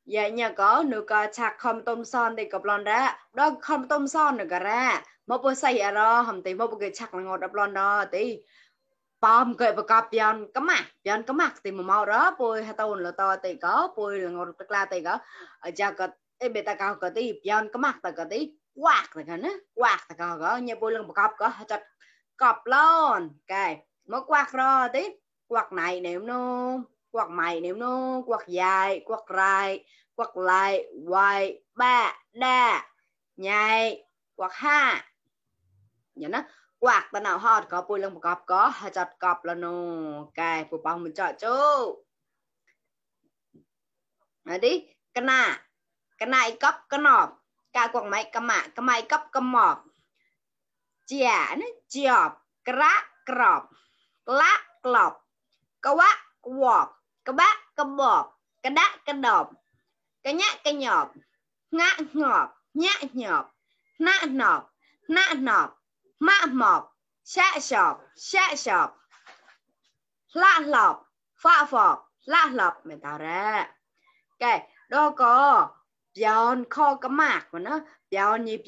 vậy nhà có nửa có chạc không tôm son thì gặp lon ra đó không tôm son nữa cả ra một bữa say ở đó hầm tí một bữa chạc là ngọt đập lon đó tí bom cái bữa cọp giòn có mặt thì mà mau đó bôi hai tàu là to thì có bôi là ngọt tức là thì có ở cha có em beta cao có tí giòn có mặt tại có tí quạt thì có nữa quạt thì có nhà bôi lưng bữa cọp có chặt cọp lon cái mới quạt rồi tí quạt này nếu nó quạt mày nếu nó quạt dài quạt dài quạt lại hoài ba đa nhai quạt ha vậy nó quạt ta nào hot có bùi lông cọp có chặt cọp là nó cài của bông mình chọn chú nói đi cái này cấp cái nọ cả quạt máy cái máy cấp cái mọp chả nó chọp крак крop lá cọp cái quá quọp cái bát cái bọp cái đá cái đọp cái nhát cái nhọp ngã ngọp nhát nhọp nát nọp mã mọp xa sọp lạ lọp pha phọp lạ lọp mình tạo ra cái đó có giòn kho cái mạc mà nó giòn nhịp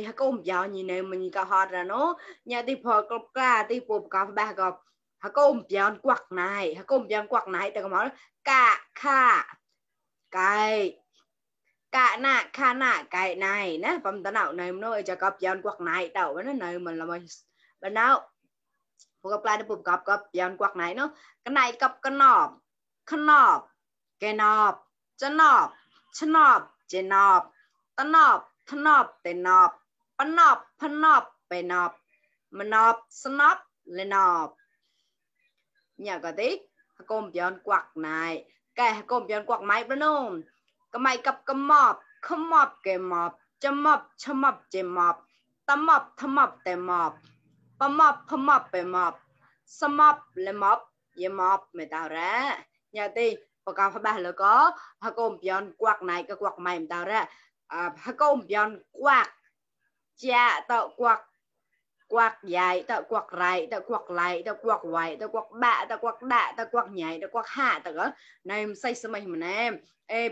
hay cũng giòn nhịp này mình có hot ra nó nhà thì phở cọp ca thì phụp cọp ba cọp hay cũng giòn quặc này hay cũng giòn quặc này từ cái món cả kha cái cả nạ kha nạ cái này nè phẩm tao nào này nó cho cọp giòn quặc này đầu nó này mình là mình bên nào phụp cọp lại phụp cọp giòn quặc này nó cái này cọp cái nọp cái nọp chân nọp trên nọp tân nọp tên nọp pan nọp bề nọp mà nọp sân nọp lên nọp nhà có tí cùng giòn quặc này cái cùng giòn quặc máy bên nôm cái máy cặp cái mọp không mọp cái mọp châm mọp trên mọp tâm mọp tên mọp pam mọp bề mọp sâm mọp lên mọp về mọp mày tạo ra nhà tí và cao phải ba là có hai cùng giòn quặc này cái quặc mày tạo ra hai cùng giòn quặc cha tạo quặc dài tạo quặc rải tạo quặc lại tạo quặc hoài tạo quặc bạ tạo quặc đạ tạo quặc nhảy tạo quặc hạ tạo đó này xây sớm mình em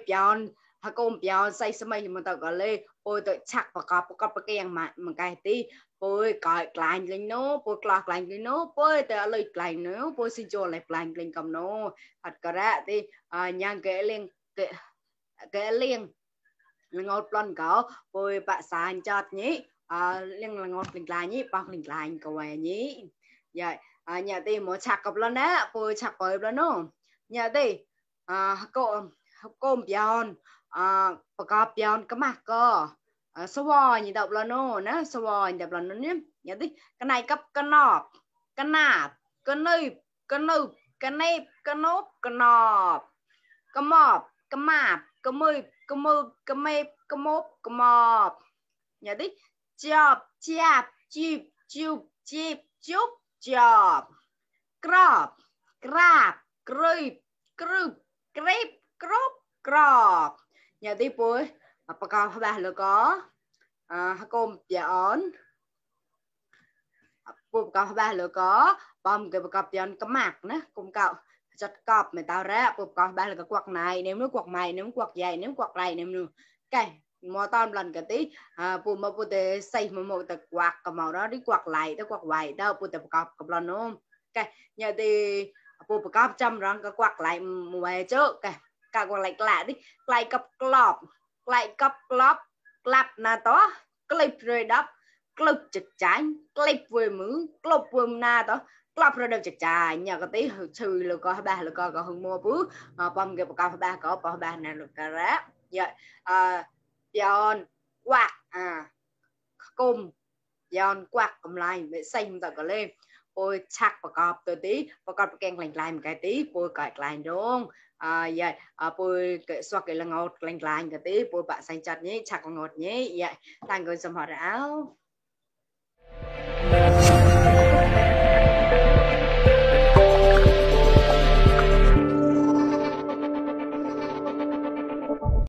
giòn hai cùng giòn xây sớm mình tạo gọi lên ôi tự chặt và cọp cái kèn mà cái tí ôi cõi lạnh lên nó ôi cọt lạnh lên nó ôi tự lời lạnh nó ôi xin cho lại lạnh lên cầm nó thật cả ra thì nhang kể liền ngọt lần có ôi bạn xài chọt nhỉ liên là ngọt lình lại nhỉ bọc lình lại cầu về nhỉ vậy nhà thì một chặt cặp lần đấy ôi chặt bơi lần nó nhà thì cô giòn cọp giòn cái mặt cơ sơ nhìn đọc là nó nè sơ nhìn đọc là nó nhé nhà thì cái này cấp cái nọp cái nạp cái nếp cái nốt cái nọp cái mọp cái mạp cái mười cái mốt cái mọp nhà tí chọp chip chọp crop crab crop nhà tí bôi bà con ba là có cùng giòn cùng con ba là có bom cái cọp giòn cái mặt nữa cùng cậu chặt cọp mày tao ra cùng con ba là cái quạt này nếu nó quạt mày nếu quạt dày nếu quạt này nếu nữa cái mò tôm lần cái tí bù mà bù để xây một tờ quạt cái màu đó đi quạt lại tới quạt hoài đâu bù tờ cọp lần nữa cái nhà thì bù cọp trăm răng cái quạt lại mùa chứ cái quạt lại lạ đi lại cọp clap na to clip rồi đó clip chật trái clip vừa mứ clip vừa na to clip rồi được chật trái nhà cái tí trừ là có ba là có hưng mua bứ bom cái có ba có ba này được cả rá vậy giòn quạt cùng giòn quạt cầm lại để xanh ta có lên ôi chắc và cọp từ tí và cọp kèn lành lại một cái tí bôi cải lại đúng vậy bôi cái xoạc cái là ngọt lành lại cái tí bôi bạn xanh chặt nhé chắc ngọt nhé vậy thành người xâm họ áo